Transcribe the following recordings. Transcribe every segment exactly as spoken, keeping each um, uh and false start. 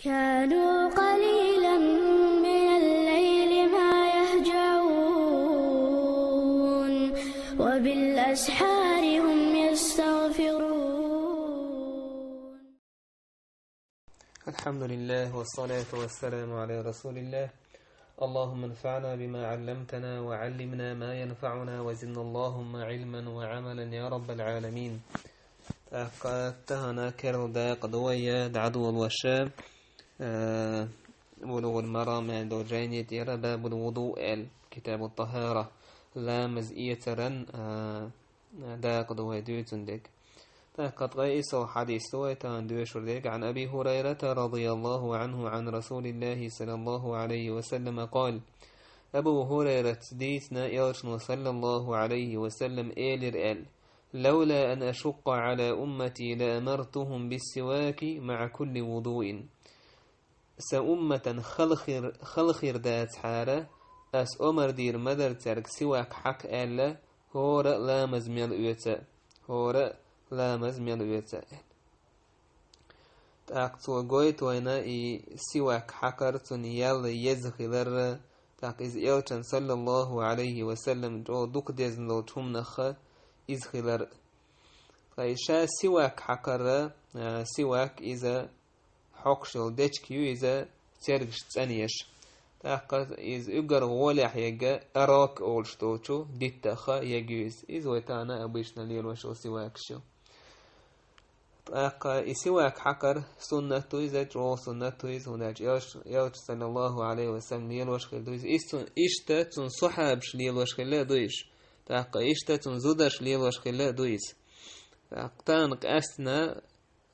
كانوا قليلا من الليل ما يهجعون، وبالأسحار هم يستغفرون. الحمد لله والصلاة والسلام على رسول الله. اللهم انفعنا بما علمتنا وعلمنا ما ينفعنا وزدنا اللهم علما وعملا يا رب العالمين. ТӀаккха тахана керла дакъа ду вай дӀадолалуш, а, Булугъул Марам аьнна долчу жайни тӀера Бабул вуду аьлла, Китабут тахара, ламаз эцаран, а, дакъа ду вай дуьйцун дерг. ТӀаккха ткъе исс хьадис ду вай тахана доьшур дерг. عن أبي هريرة رضي الله عنه عن رسول الله صلى الله عليه وسلم قال: Абу Хурайрас дийцина, элчано, саллаллаху Ӏалайхи ва саллам, элира аьлла: لولا أن أشق على أمتي لأمرتهم بالسواك مع كل وضوء. Сан умматан хала хир, хала хир дацахьара, ас омар дийр ма дара цаьрга сивак хьакха аьлла, хӀора а ламаз мел оьца, хӀора а ламаз мел оьца аьлла. ТӀаккха цо гойту вайна и сивак хьакхар, цунна ял еза хилар, тӀаккха иза элчан, саллаллаху Ӏалайхи ва саллам, чӀогӀа дукха дезна долчу хӀуманах иза хилар. Ткъа и ша сивак хьакхар, а, сивак иза хьокхуш йолу дечиг ю иза, цергаш цӀанъеш. ТӀаккха иза уггар гӀолехь егга, арок олуш долчу диттаха егга ю иза. Иза вай тахана обычно лелош йолу сивакаш ю. ТӀаккха и сивак хьакхар суннат ду иза, чӀогӀа суннат ду иза, хӀунда аьлча элча, элча, саллаллаху Ӏалайхи ва саллам, лелош хир ду иза. Иза цун, иштта цун сахьабаш лелош хилла а ду иза. ТӀаккха иштта цун зударш лелош хилла а ду иза. ТӀаккха тахана къаьстина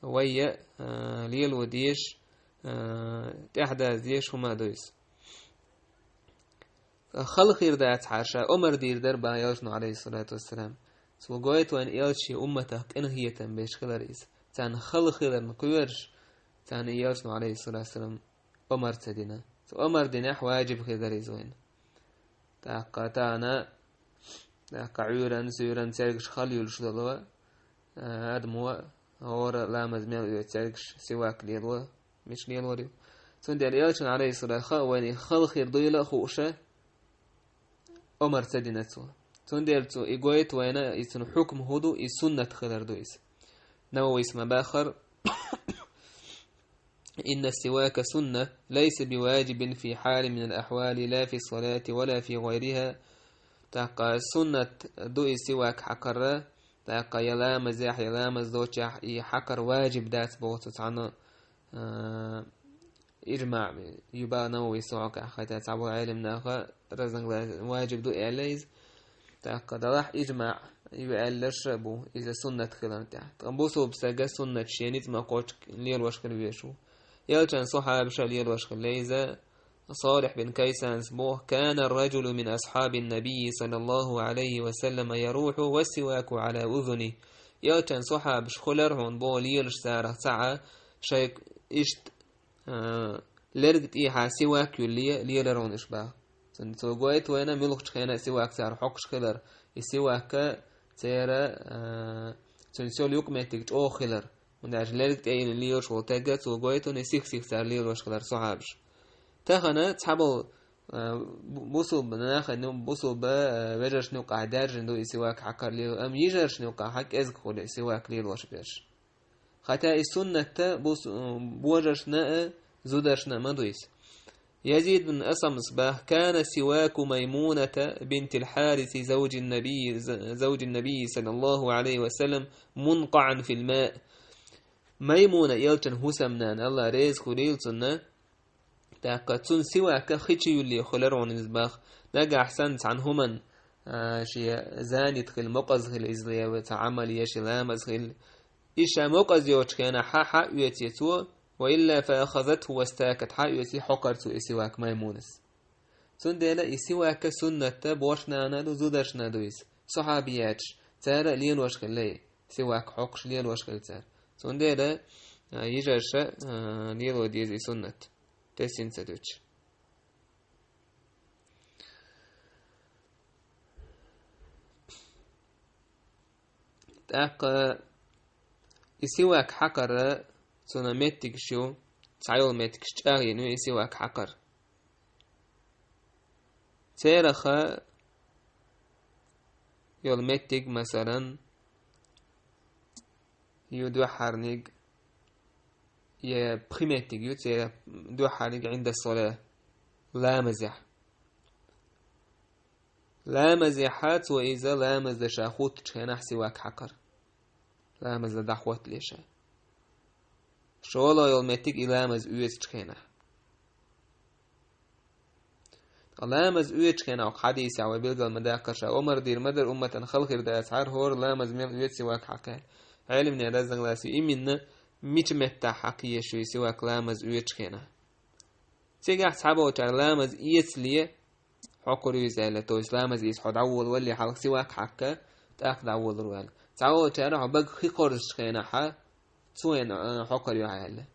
вай а, а, лело дезаш, а, тӀаьхьадаза дезаш хӀума ду иза. Хала хир дацахьара, ша омар дийр дара бан элчано, Ӏалайхиссалату вассалам. Цо гойту вайна элча шен умматах къинхетам беш хилар иза. Царна хала хиларна кхоьруш, царна и элчано, Ӏалайхиссалату вассалам, омар ца дина. Цо омар динехь, ваджиб хир дара иза вайна. ТӀаккха тахана, тӀаккха Ӏуьйранна, суьйранна цергаш хала юьллуш долу, а, адамо, хӀора ламаз мел оьцу цергаш сивак лело, мича лелор ю. Цундела элчан, Ӏалайхиссалам, хаьа вайна и хала хир дуйла а хууша, омар ца дина цо. Цундела цо и гойту вайна, и цуьнан хьукма хӀун ду, и суннат хилар ду иза. Нававис ма-баххара: إن السواك سنة ليس بواجب في حال من الأحوال لا في الصلاة ولا في غيرها. ТӀаккха суннат ду и сивак хьакхар, тӀаккха я ламазехь, я ламаз доцчехь и хьакхар ваджиб дац боху цу цхьана, а, ижмаъ ю бан Нававис, хӀокхехь хӀетта цхьаболу Ӏелам наха разногласия, ваджиб ду аьлла иза. ТӀаккха далахь ижмаъ ю аьлларш а бу, иза суннат хиларна тӀехь. Ткъа бусулба стага суннат шен ницкъ ма кхоччу лелош хила везаш ву. Элчан сахьабаша лелош хилла иза. Салих бин Кайсанас боху: كان رجل من أصحاب النبي صلى الله عليه وسلم يروح والسواك على أذنه. Элчан сахьабаш хилар хьуна боху лелаш царах цхьаъ, шайн иштта а, лерга тӀехьа сивак юьллий, лелар ван уьш баха. Цундела цо гойту вайна муьлххачу хенахь а сивак цара хьокхуш хилар. И сивак церан, а, цуьнан сел юкъаметтиг чӀогӀа хилар. ХӀунда аьлча лерга тӀе йина лелаш волу тегга цо гойту вайна, и сих-сиха цара лелош хилар сахьабаш. Тахана цхьаболу, а, бу-, бусулба нахана, бусулба, а, вежаршна юкъахь даьржина ду и сивак хьакхар лело, амма йижаршна юкъахь кӀезиг хуьлу и сивак лелош берш. Хотя и суннатта бус-, божаршна а, зударшна а ма ду иза. Язид бин Асамас баха: كان سواك ميمونة بنت الحارث زوج النبي، ز-، زوج النبي صلى الله عليه وسلم منقعا في الماء. Маймуна, элчан хӀусамнана, Алла реза хуьлийла цунна, тӀаккха цуьнан сивак хи чу юьллий хилар ван иза баха. Нагахь санна цхьана хӀуманна, а, шен занят хила, мукъаза хила иза лева, цхьа Ӏамал е, шен ламаз хила. И ша мукъаза йоцучу хенахь хьа-, хьа а оьций цо, وإلا فأخذته واستاكت, хьа а оьций хьокхар цо и сивак Маймунас. Цундела и сивак суннатта божаршна а ду, зударшна а ду иза. Сахьабияташ, цара а лелош хилла и сивак хьокхуш лелош хилла цара. Цундела, а, йижарша, а, лело деза и суннат. Тесина ца дуьтуш. ТӀаккха и сивак хьакхара цуьнан меттигаш ю, цхьайолу меттигаш чӀагӀйина ю и сивак хьакхар. Цераха йолу меттиг, масалан, ю дуьххьарниг, я пхи меттиг ю церан дуьххьарниг гӀинда сола ламазехь. Ламазехьа цо иза ламаз дан ша хӀуттучу хенахь сивак хьакхар. Ламаз дан дӀахӀоттале ша. ШолгӀа йолу меттиг и ламаз оьцучу хенахь. Ткъа ламаз оьцучу хенахь хьадисехь вай билгал ма даккхара ша омар дийр ма дара, умматан хала хир дацахьара хӀора ламаз мел оьцу сивак хьакха. Ӏелимне раззангалас ю иминна мича меттахь хьакха езаш ю и сивак ламаз оьцучу хенахь. Цигахь цхьаболчара ламаз эцале хьокхур ю иза аьлла, то есть ламаз иза хьо дӀаволавалле хьалха сивак хьакха, тӀаккха дӀаволур ву аьлла. Цхьаболчара хьо бага хи кхорзучу хенахьа, цо а, хьокхур ю хьан аьлла.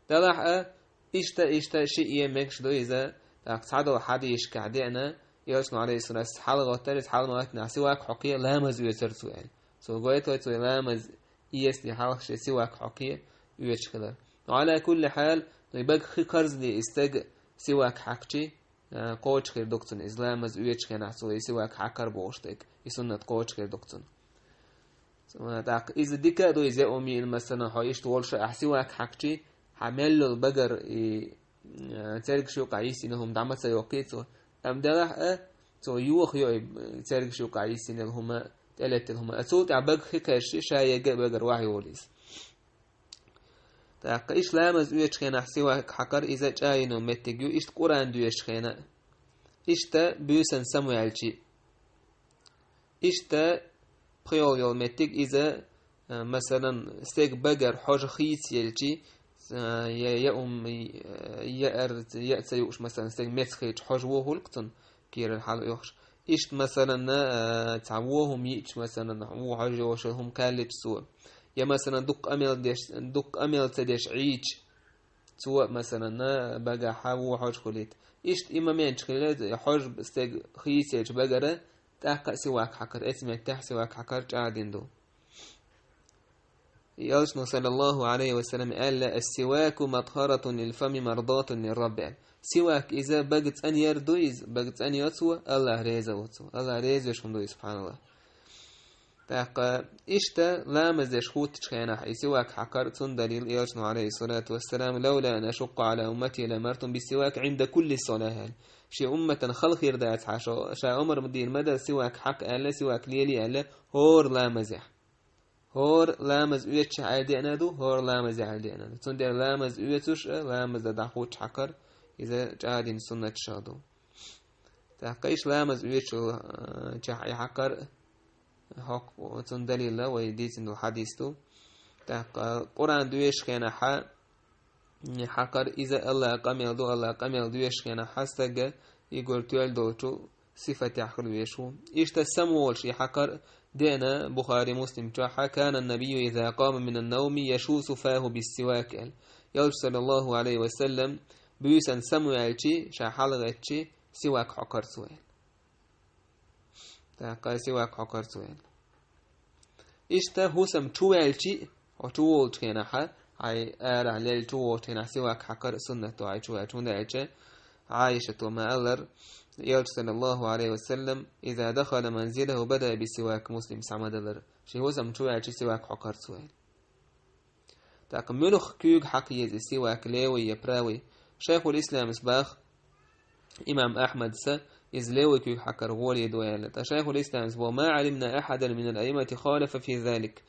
Делахь а, иштта, иштта шиъ е мегаш ду иза, тӀаккха цхьадолу хьадисашкахь деана, Элчано, алейхиссалату, хьалагӀоттар иза, хьала ма гӀоьттинехь сивак хьокхий, ламаз оьцура цо аьлла. Цо гойту вай цо ламаз эцале хьалха шен сивак хьокхий оьцуш хилар. Но, Ӏала кулли хьал, вай бага хи кхарзале и стаг сивак хьакхчи, а, кхочуш хир ду-кх цунна, иза ламаз оьцучу хенахь цо и сивак хьакхар бохуш дерг, и суннат кхочуш хир ду-кх цунна. ТӀаккха иза дика а ду, иза яа ма йина, масалан, хьо иштта волуш а ахь сивак хьакхчи, хьан мел йолу багара и, а, цергаш юкъахь йисина хӀума дӀа ма ца йоккхий цо. Амма делахь а, цо йоха йо и цергаш юкъахь йисина хӀума, тӀелеттина хӀума. А цул тӀаьхьа бага хи кхаьрши, ша ерриг а багара охьайолу иза. ТӀаккха иштта ламаз оьцучу хенахь сивак хьакхар иза чӀагӀйина меттиг ю, иштта Къуръан доьшучу хенахь. Иштта буьйсан самаваьлчи. Иштта пхи йолу йолу меттиг иза, а, масалан, стеган багара хьожа хийцаелчи, а, я, я ум, я ар, я а ца юуш, масалан, стеган меца хилча хьожа вон хуьлу-кх цунна, кийрара хьала оьхуш. Иштта, масалан, а, цхьа вон хӀума йиъча, масалан, вон хьожа йолуш хӀума кхаьллича цо. Я, масалан, дуккха а мел деш, дуккха а мел ца деш Ӏийча, цо, масалан, багахь вон хьожа хуьлийта. Иштта и моменташ хилла, хьожа стеган хийцаелча багара, тӀаккха а сивак хьакхар, эцу меттехь сивак хьакхар чӀагӀдина ду. Элчано, саллаллаху алейхи ва саллям, аьлла: «Ас-сиваку матхаратун лил фами мардатун лир Рабби», аьлла. Сивак иза бага цӀанъяр ду иза, бага цӀанъйо цо, Аллах реза ву цо. Аллах реза веш хӀума ду иза, субханаллах. ТӀаккха иштта ламаз деш хӀуттучу хенахь и сивак хьакхар, цунна далил Элчано, алейхиссалату вассалам: «Лавла ан ашукка ала уммати лаамартум биссивак гӀинда кулли салах», аьлла. Шен умматан хала хир дацахьара ша, ша омар дийр ма дара сивак хьакха аьлла, сивак лелий аьлла, хӀора ламазехь. ХӀора ламаз оьцучехь аьлла деана ду, хӀора ламазехь аьлла деана ду. Цундела ламаз оьцуш а, ламаз дан дӀахӀуттуш хьакхар, иза чӀагӀдина суннаташах ду. ТӀаккха иштта ламаз оьцучу, а, чехь и хьакхар, хӀокху, цунна далилла вай дийцина долу хьадис ду. ТӀаккха Къуръан доьшучу хенахьа, хьакхар иза Аллах къамел ду, Аллах къамел доьшучу хенахьа стага и гур тоьлла долчу сифатехь хуьлу веш ву. Иштта самаволуш и хьакхар деана Бухари, Муслим чохьа: «Кана набию иза къама минан навми яшусу фаху биссивак», аьлла. Элча, саллаллаху алейхи ва саллам, буьйсан самаваьлчи, ша хьалагӀеттачи, сивак хьокхар цо аьлла. ТӀаккха сивак хьокхар цо аьлла. Иштта хӀусам чу ваьлчи, хьо чу волчу хенахьа, хьайн арахь лелла чу волчу хенахь сивак хьакхар суннат ду хьайн чу ваьлчи. ХӀунда аьлча Ӏайшата ма аллара, Элча, саллаллаху алейхи ва саллам: «Иза дахала манзилаху бада биссивак», Муслим схьамадалара. Шен хӀусам чу ваьлчи сивак хьокхар цо аьлла. ТӀаккха муьлха куьйга хьакха еза и сивак, левый я правый? Шайхул Исламас баха, имам Ахьмадса, иза левый куьйга хьакхар гӀоле ду аьлла. Ткъа Шайхул Исламас бо: «Ма Ӏалимна ахьадан минал аимати халафа фи залик».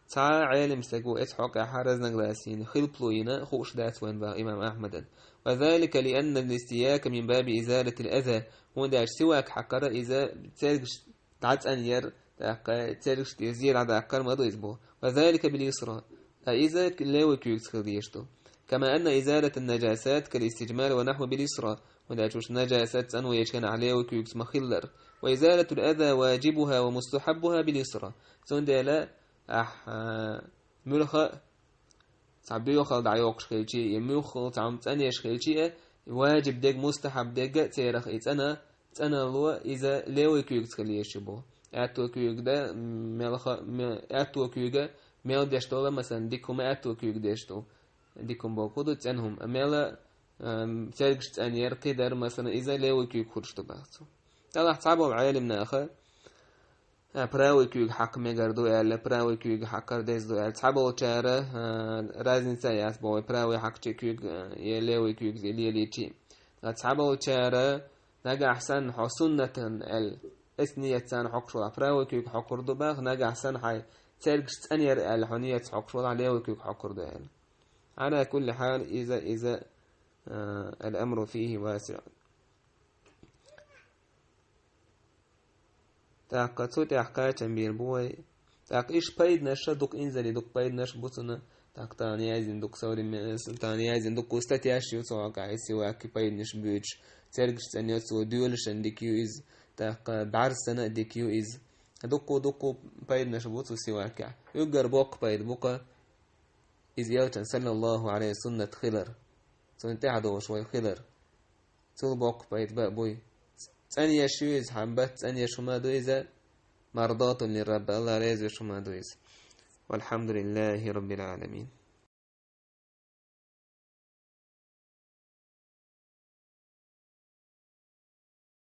Цхьа а Ӏелим стаг ву эцу хьокъехь разногласина, хилпало йина хууш дац вайн баха имам Ахьмадан. «Ва залика лианна листияка мин баби изалатил аза». ХӀунда аьлча сивак хьакхар иза цергаш дӀацӀанъяр, тӀаккха цергаш тӀе зер дӀадаккхар ма ду иза бо. «Ва залика бил юсра». А иза левый куьйгаца хила дезаш ду. «Кама анна изалатан наджасат кал истиджмар ва нахва бил юсра». ХӀунда аьлча уьш наджасат цӀанво ечу хенахь левый куьйгаца ма хиллара. «Ва изалатул аза ваджибуха ва мустахьаббуха бил юсра». Цундела, ахь, а, муьлха а цхьа боьхалла дӀайоккхуш хилчи, я муьлхха цхьа хӀума цӀанъеш хилчи а, важиб дерг, мустахьаб дерг а церах и цӀана, цӀаналло иза левый куьйгаца хила езаш ю бо. Аьтту куьйга дан, мелха, ме-, аьтту куьйга мел деш долу, масалан, дика хӀума аьтту куьйга деш ду. дика хӀума боху ду, цӀена хӀума. Мела, а, цергаш цӀена яр, кхидар, масала, иза левый куьйга хурш ду бах цо. Делахь цхьаболу Ӏелам наха, а, правый куьйга хьакха мегар ду аьлла, правый куьйга хьакхар деза ду аьлла. Цхьаболчара, а, разница яц боху, правый хьакхчи куьйга, а, я левый куьйга лелийчи. Ткъа цхьаболчара нагахь санна хьо суннатан аьлла, эс ният санна хьокхуш валахь, правый куьйга хьокхур ду бах, нагахь санна хьайн цергаш цӀена яр аьлла, хьо ният хьокхуш валахь, левый куьйга хьокхур ду аьлла. Ӏала кулли хьал, иза, иза, а, ал-амру фихи васиъ. ТӀаккха цу тӀехь кхачам бийр бу вай. ТӀаккха иш пайданаш а дукха инзаре, дукха пайданаш бу цунна. ТӀаккха тахана яздина дукха современ-, тахана яздина дукха статьяш ю цу хьокъехь, сиваки пайданаш буьйцуш, цергаш цӀена йо цо, доьлашан дика ю иза, тӀаккха бӀаьрсана а дика ю иза. Дуккха, дуккха пайданаш бу цу сивакехь. Уггар боккха пайда бу-кха, иза элчан, саллаллаху Ӏалайхи, суннат хилар. Цунна тӀаьхьа долуш вай хилар. Цул боккха пайда бан а буй. ЦӀанъеш ю иза, хьан бат цӀанъеш хӀума ду иза, мардатун лир-Рабби, Алла реза веш хӀума ду иза. Валхьамдулиллахи Раббил Ӏаламин.